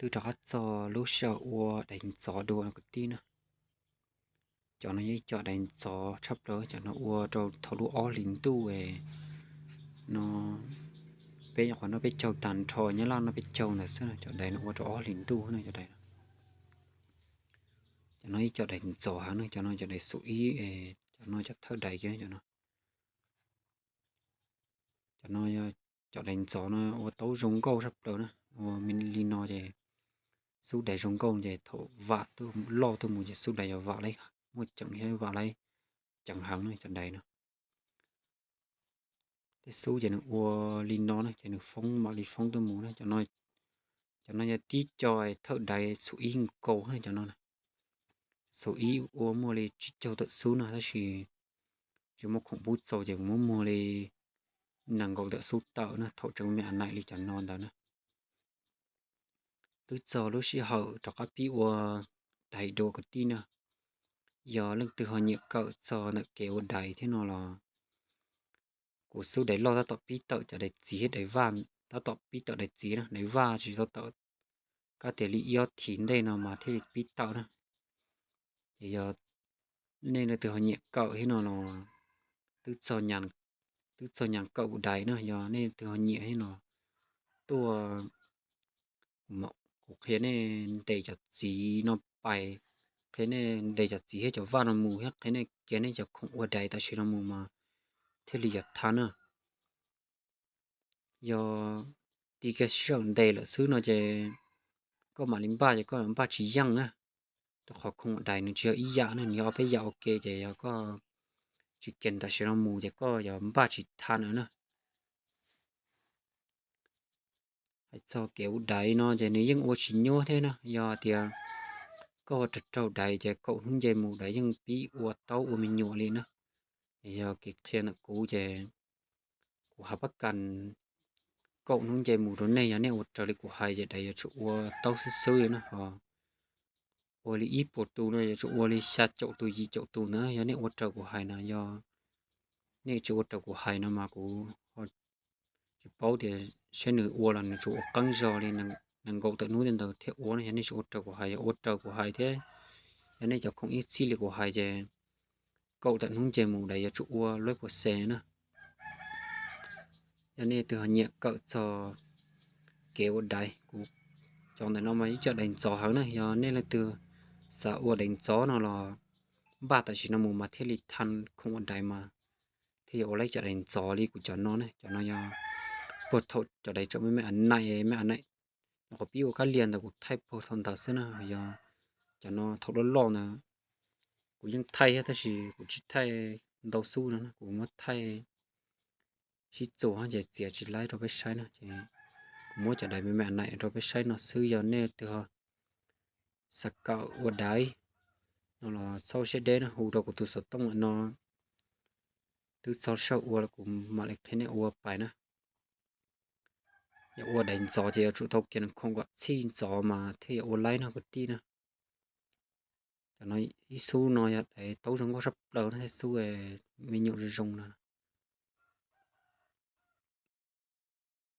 twb rov qab txog lub sij hawm ua daim ntxov dua no kwv tij na. Cov no yog ib co daim ntxov tshaj plaws, cov no ua rau thaum lub ob hlis ntuj no, peb nyuam qhuav noj peb caug tag nrho, Nyab Laj noj peb caug ntawd xwb no, cov daim no ua rau ob hlis ntuj no cov daim no. Cov no ib co daim ntxov heev na, cov no cov daim xus ib, cov no cov thawj daim kiag cov no. Cov no yog cov daim ntxov no ua tau zoo nkauj tshaj plaws na, ua li no ces xub daim zoo nkauj ces thaum vam tuaj loj tuaj mus ces xub daim yuav vam laib, muaj ceem thiab vam laib ceev heev na cov daim no. Tej xub ces nws ua li no na ces nws foob mam li foob tuaj mus na. Cov no yog tib co thawj daim xus ib nkaus na cov no. Xus ib ua muaj li tsib caug tawm xub no tab sis tsis muaj khoom pub txaus ces kuv muab muag li nees nkaum tawm xub tawm na, thaum tseem me a naim li cov no ntawd na. Twb txog lub sij hawm rov qab pib ua daim dua kwv tij na. Yog leej twg ho nyiam kawm txog ntawm kev ua daim thiab no los kuv xub daim loj tab tom pib tawm cov daim txiv thiab daim vaj, tab tom pib tawm daim txiv na, daim vaj tsis tau tawm, kab tias li ib ob thiv ntej no mas thiaj li pib tawm na. Ces yog nej leej twg ho nyiam kawm thiab no los twb txog nyam kawm ua daim na, yog nej leej twg ho nyiam thiab no tuaj, kuv qhia nej ntes cov txiv no pais, qhia nej ntes cov txiv thiab cov vaj no mus thiab qhia nej kiag nej cov khoom ua daim tam sim no mus mas thiaj li yuav thab na. Yog tig kiag sij hawm ntes lawm xwb no ces koj mam li npaj ces koj npaj tsis yeej na, rau qhov khoom ua daim nws tsis yog ib yam na, nws yog ob peb yam ua ke ces yog koj tsis kiag tam sim no mus ces koj yuav npaj tsis thab na. Hais txog kev ua daim no ces nws yeej ua tsis nyuaj thiab na, yog tias koj ua raug raug daim ces kaum hnub nce mus daim yeej pib ua taub ua me nyuam li na. Yog kev qhia ntawm kuv ces kuv hab pab kas kaum hnub nce mus rau nej, yog nej ua raws li kuv hais ces daim yuav tsum ua taub xwb xwb li na. Ho ua li ib puas tus no yuav tsum ua li xya caum tus yim caum tus ntawd, yog nej ua raws kuv hais no. Yog nej tsis ua raws kuv hais no mas kuv tsis paub tias saib nws ua los nws tsuas ua qeeb zog li nees nkaum tawm hnub tej ntawd thiaj ua na. Yog nej tsis ua raws kuv hais, yog ua raws kuv hais thiab yog nej cov khoom ib txhij li kuv hais ces kaum tawm hnub nce mus daim yuav tsum ua luaj puas xes na. Yog nej leej twg ho nyiam kawm txog kev ua daim, kuv cov ntawm no mas ib co daim ntxov heev na, yog nej leej twg xav ua daim ntxov no los npaj tam sim no mus mas thiaj li thab khoom ua daim mas thiaj yuav ua laib cov daim ntxov li kuv cov no na. Cov no yog puag thaum cov daim tseem me me a naim, me a naim, nyuam qhuav pib ua kab lia ntawd kuv thaij puag thaum ntawd xwb na. Yog cov no thaum loj loj ntawd kuv yeej thaij thiab tab sis kuv tsis thaij ntau xub no, kuv muab thaij sib txuas ces txiav tsis laib rau peb saib no ces kuv muab cov daim me me a naim rau peb saib no xwb. Yog nej leej twg ho xav kawm ua daim no los txhob siab deb na, hu rau kuv tus xov tooj no. Twb txog sij hawm ua los kuv mam li qhia nej ua pais na. Yog ua daim ntxov ces yuav tsum tau kiag khoom kom txhij ntxov mas thiaj yuav ua laib no kwv tij na. Cov no ib xub no yog daim taub zoo nkauj tshaj plaws no, tej xub me nyuam zoo zoo no.